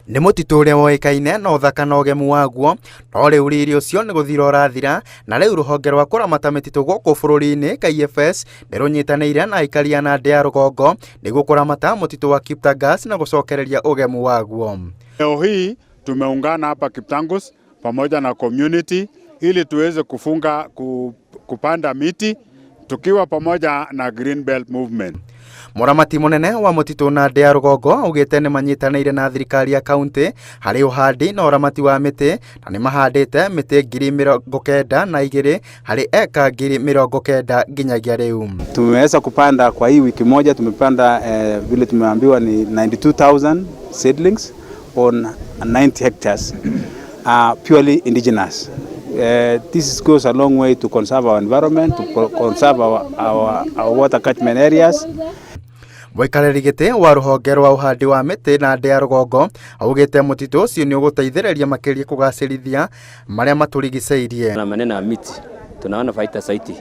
Nĩ mũtitũ ũrĩa woĩkaine na ũthaka na ũgemu waguo, no rĩu riri ũcio nĩ gũthira ũrathira, na rĩu rũhonge rwa kũramata mĩtitũ gũkũ bũrũri-inĩ KFS nĩ rũnyitanĩire na aikari a Nandĩ ya rũgongo nĩguo kũramata mũtitũ wa Kiptangas na gũcokereria ũgemu waguo. Leo hii tumeungana hapa Kiptangus pamoja na community ili tuweze kufunga kupanda miti tukiwa pamoja na Green Belt Movement. Mũramati mũnene wa mũtitũ Nandĩ ya rũgongo augĩte nĩ manyitanĩire na thirikari ya kaunti harĩ ũhandi na ũramati wa mĩtĩ na nĩ mahandĩte mĩtĩ 92,000 harĩ eka 90,000 nginyagia rĩu. Tumeweza kupanda kwa hii wiki moja tumepanda vile tumeambiwa ni 92,000 seedlings on 90 hectares purely indigenous. This goes a long way to conserve our environment, to conserve our water catchment areas. Mũikarĩri gĩtĩ wa rũhonge rwa ũhandi wa mĩtĩ Nandĩ ya rũgongo augĩte mũtitũ ũcio nĩ ũgũteithĩrĩria makĩria kũgacĩrithia marĩa matũrigicĩirie. Na maneno ya miti tunaona faida zaidi,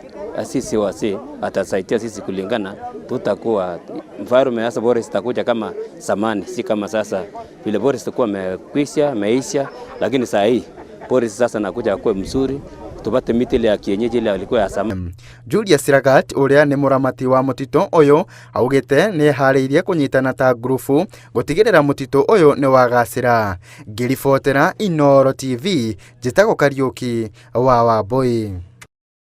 sisi wazee atasaidia sisi kulingana, tutakuwa environment hasa forest itakuja kama zamani, si kama sasa vile forest itakuwa imekwisha meisha, lakini saa hii forest sasa nakuja kuwa mzuri, tupate miti ile ya kienyeji ile ilikuwa ya zamani. Julius Lagat ũrĩa nĩ mũramati wa mũtitũ ũyũ augĩte nĩ eharĩirie kũnyitana ta ngurubu gũtigĩrĩra mũtitũ ũyũ nĩ wagacĩra. Ngĩribotera Inooro TV, njĩtagwo Kariũki wa Wambui.